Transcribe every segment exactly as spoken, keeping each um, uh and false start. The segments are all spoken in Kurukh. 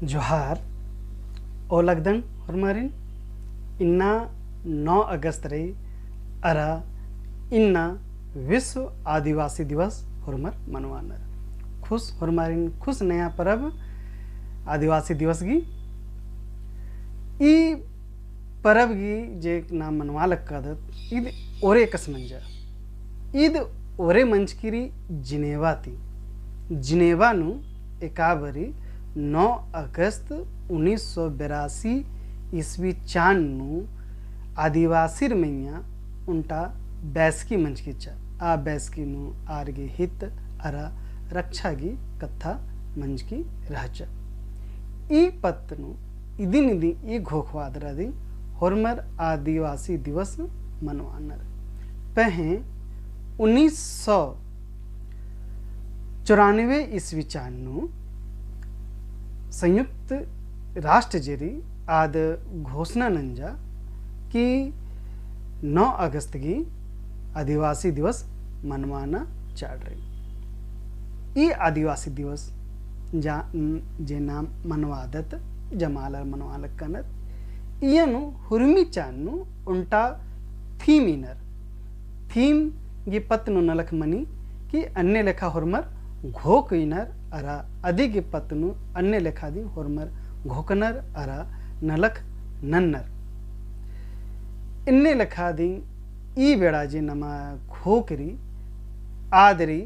जोहार। ओलगदन होरमारिन। इन्ना नौ अगस्त रई अरा इन्ना विश्व आदिवासी दिवस होरमर मनवानर। खुस होरमारिन खुस नया परब आदिवासी दिवस गही। ई परब गही जे नाम मनवा लक्कादत, ईद ओरे कस मंजा। ईद ओरे मंजकी रई जिनेवा ती। जिनेवा नू एका बारी नौ अगस्त उन्नीस सौ बेरासी ईस्वी चान नू आदिवासिर मइय्याँ ओन्टा बैसकी मंजकी चा। आ बैसकी नू आर गे हित अरा रक्षा गही कत्था मंजकी रहचा। ई पत्त नू इदिन इदिन ई घोखवादरा दिम होरमर आदिवासी दिवस मनवानर। पहें उन्नीस सौ चौरानवे ईस्वी चान नू संयुक्त राष्ट्र जे रई आद घोषणा नंजा कि नौ अगस्त गही आदिवासी दिवस मनवाना चाड़ रई। ई आदिवासी दिवस जा, जे नाम मनवादत, जमालर मनवा लक्कनत, इय्या नू हुरमी चान नू ओन्टा theme इनर। Theme गही पत्त नू नलख मनी कि अन्ने लेखा होरमर घोख इनर अरा अदी गही पत्त नू अन्ने लेखा दिम होरमर घोखनर अरा नलख नन्नर। इन्ने लेखा दिम ई बेड़ा जे नमा घोख रई, आद रई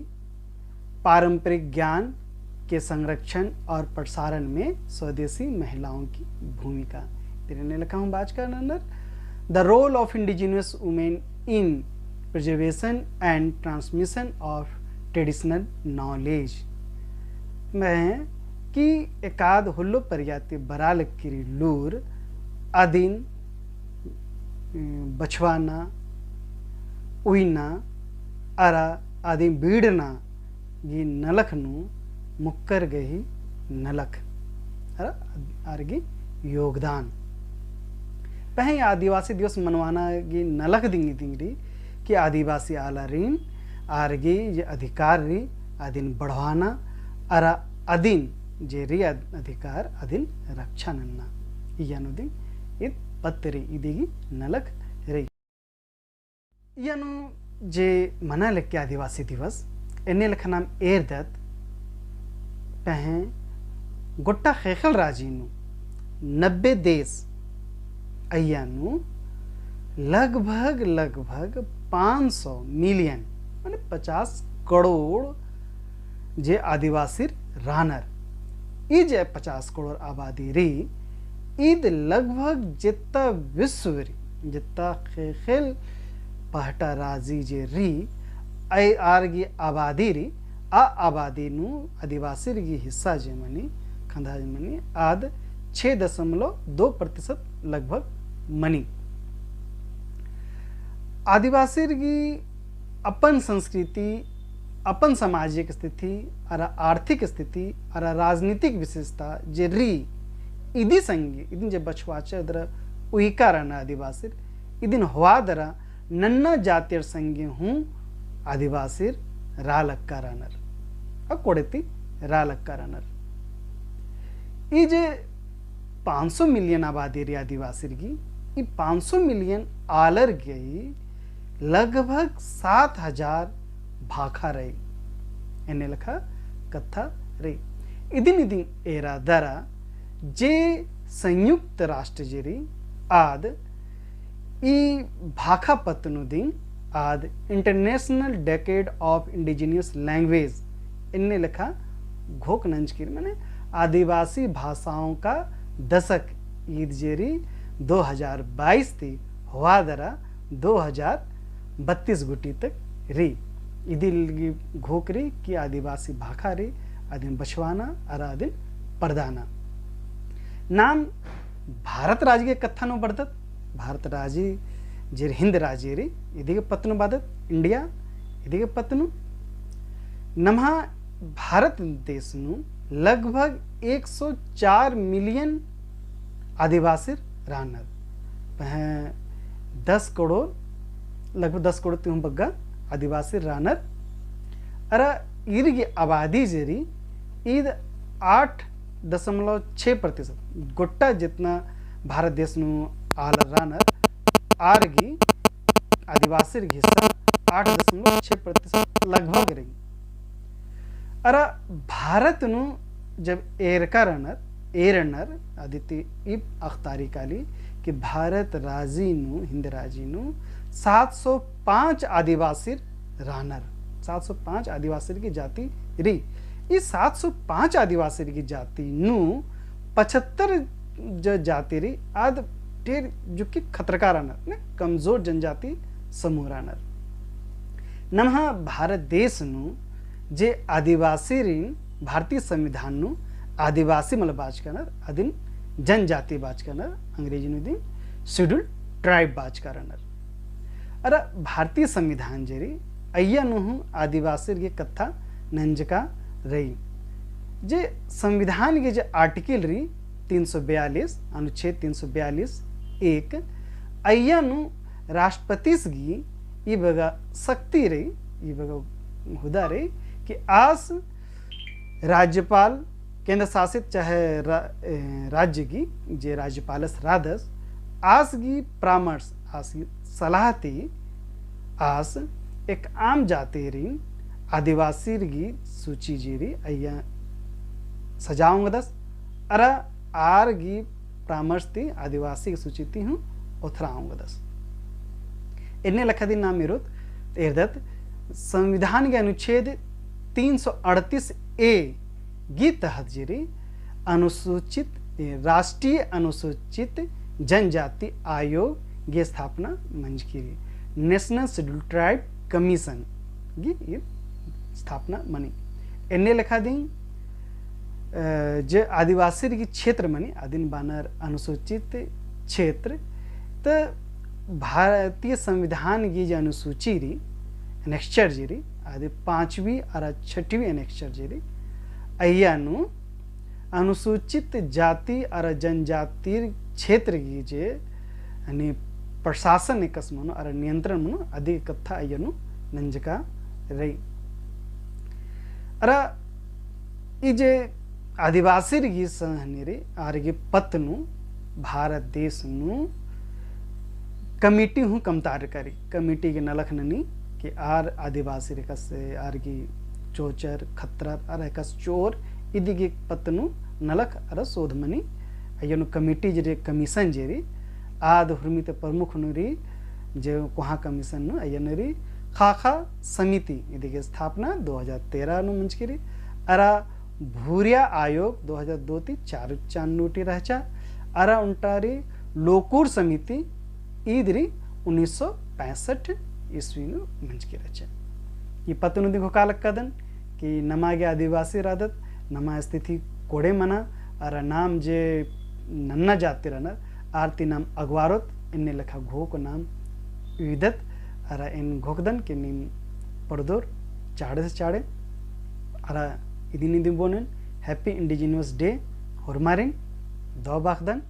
पारंपरिक ज्ञान के संरक्षण और प्रसारण में स्वदेशी महिलाओं की भूमिका। तेरे ने लिखा हूँ बाचका नंदर, The role of indigenous women in preservation and transmission of traditional knowledge। में कि एकाद हुल्लो प्रजाति बरआ लक्की रई लूर अदिन बछवाना, उइना, अरा अदिन बीड़ना गही नलख नू मुक्कर गही नलख, अरा आर गही योगदान। पहें आदिवासी दिवस मनवाना गही नलख दिम इदिन रई कि आदिवासी आलारिन आर गही जे अधिकार रई अदिन बढ़वाना, अरा अदिन जे रई अद-, अधिकार अदिन रक्षा नन्ना। इय्या नू दिम ईद पत्त रई, इदी गही नलख रई। इय्या नू जे मना लक्की आदिवासी दिवस, एन्ने लेखा नाम एरदत, पहें गोट्टा ख़ेख़ेल राजी नू, नब्बे देश, अइय्या नू लगभग, लगभग पाँच सौ million, माने पचास करोड़ जे आदिवासिर रानर। ई जे पचास करोड़ आबादी रई, ईद लगभग जेत्ता विश्व रई, जेत्ता ख़ेख़ेल पहटा राजी जे रई, अय आर गही आबादी रई, आ आबादी नू आदिवासिर गही हिस्सा जे मनी, खंधा जे मनी, आद छः दशमलव दो प्रतिशत लगभग मनी। आदिवासिर गही अपन संस्कृति, अपन सामाजिक स्थिति, अरा आर्थिक स्थिति, अरा राजनीतिक विशेषता जे रई, इदी संगे, इदिन जे बछवाचर दरा उइका रअनर आदिवासिर, इदिन होआ दरा नन्ना जातिर संगे हूँ आदिवासिर रआ लक्का रअनर। आ कोड़े ती रआ लक्का रअनर। ई जे पाँच सौ million आबादी रई आदिवासिर गही, ई पाँच सौ million आलर गही लगभग सात हजार भाखा रई। एन्ने लेखा कत्था रई। इदिन इदिन एरा दरा जे संयुक्त राष्ट्र जे रई आद ई भाखा पत्त नू दिम आद International Decade of Indigenous Language एन्ने लेखा घोख नंजकी रई, माने आदिवासी भाषाओं का दशक ईद जे रई दो हजार बाईस ती होआ दरा दो हजार बत्तीस गुटी तक रई। इदी लगी घोख रई कि आदिवासी भाखा रई, अदिन बछवाना अरा अदिन परदाना। नाम भारत राजी गही कत्था नू बरदत, भारत राजी जे हिंद राजी रई, इदी गही पत्त नू बरदत, India, इदी गही पत्त नू। नम्हा भारत देश नू लगभग एक सौ चार million आदिवासिर रानर। पहें दस करोड़, लगभग दस करोड़ ती हूँ बग्गा आदिवासिर रानर। अरा ईर गही आबादी जे रई, ईद आठ दशमलव छः प्रतिशत, गोट्टा जितना भारत देश नू आलर रअनर, आर गही आदिवासीर गही हिस्सा आठ दशमलव छः प्रतिशत लगभग रई। अरा भारत नू जब एरका रअनर, एरनर, अदिती इब अख़तारी काली कि भारत राजी नू, हिंद राजी नू सात सौ पाँच आदिवासीर रअनर, सात सौ पाँच आदिवासीर गही जाति रई। ई सात सौ पाँच आदिवासीर गही जाति नू पचहत्तर ज-, जाति रई, आद ढेर जुक्की खतरका रअनर, ने कमजोर जनजाति समूह रअनर। नम्है भारत देश नू जे आदिवासीरिन भारतीय संविधान नू आदिवासी मल बाचकानर, अदिन जनजाति बाचकानर, अंग्रेजी नू इदिन scheduled tribe बाचका रअनर। अरा भारतीय संविधान जे रई, अइय्या नू हूँ आदिवासीर गही कत्था नंजका रई। जे संविधान गही जे article रई तीन सौ बयालीस, अनुच्छेद तीन सौ बयालीस एक, अइय्या नू राष्ट्रपतिस गही ई बग्गे शक्ति रई, ई बग्गे हुदा रई कि आस राज्यपाल, केंद्र शासित चाहे रा-, ए, राज्य गही जे राज्यपालस रअदस, आस गही परामर्श, आस गही सलाह ती आस एकअम जातिरिन आदिवासीर गही सूची जे रई अइय्या सजाओ ओंगदस, अरा आर गही परामर्श ती आदिवासी गही सूची ती हूँ ओथरा ओंगदस। एन्ने लेखा दिम नाम एरोत एरदत संविधान गही अनुच्छेद तीन सौ अड़तीस ए गही तहत जे रई अनुसूचित, ए, राष्ट्रीय अनुसूचित जनजाति आयोग गही स्थापना मंजकी रई, National Scheduled Tribe Commission गही ई स्थापना मनी। एन्ने लेखा दिम, अ, जे आदिवासीर गही क्षेत्र मनी, अदिन बअनर अनुसूचित क्षेत्र, त भारतीय संविधान गही जे अनुसूची रई, annexure जे रई, अदी पाँचवीं अरा छठवीं annexure जे रई, अइय्या नू अनुसूचित जाति अरा जनजातिर क्षेत्र गही जे यानी प्रशासन एकस मनो अरा नियंत्रण मनो अदी कत्था अइय्या नू नंजका रई। अरा ई जे आदिवासीर गही संघ हनी रई, आर गही पत्त नू भारत देश नू committee हूँ कमतारका रई। Committee गही नलख ननी कि आर आदिवासीर एकस, आर गही चोचर, खतरर, अरा एकस चोर, इदी गही पत्त नू नलख अरा शोध मनी। अइय्या नू committee जे रई, commission जे रई, आद हुरमी ती प्रमुख नू रई, जे कोहाँ commission नू अइय्या नू रई ख़ाख़ा समिति, इदी गही स्थापना दो हजार तेरह नू मंजकी रई, अरा भूरिया आयोग दो हजार दो ती चार चान नू ती रहचा, अरा ओन्टा रई लोकूर समिति, ईद रई उन्नीस सौ पैंसठ ईस्वी नू मंजकी रहचा। ई पत्त नू दिम घोखा लक्कादन कि नमा गे आदिवासी रअदत, नमा स्थिति कोड़े मना, अरा नाम जे नन्ना जाति रअनर, आर ती नाम अगवारोत, एन्ने लेखा घोख नाम उइदत, अरा एन घोखदन कि नीम पड़दोर चाड़े से चाड़े, अरा इदिन इदिन बोनन, Happy Indigenous Day, होरमारिन दव बाखदन।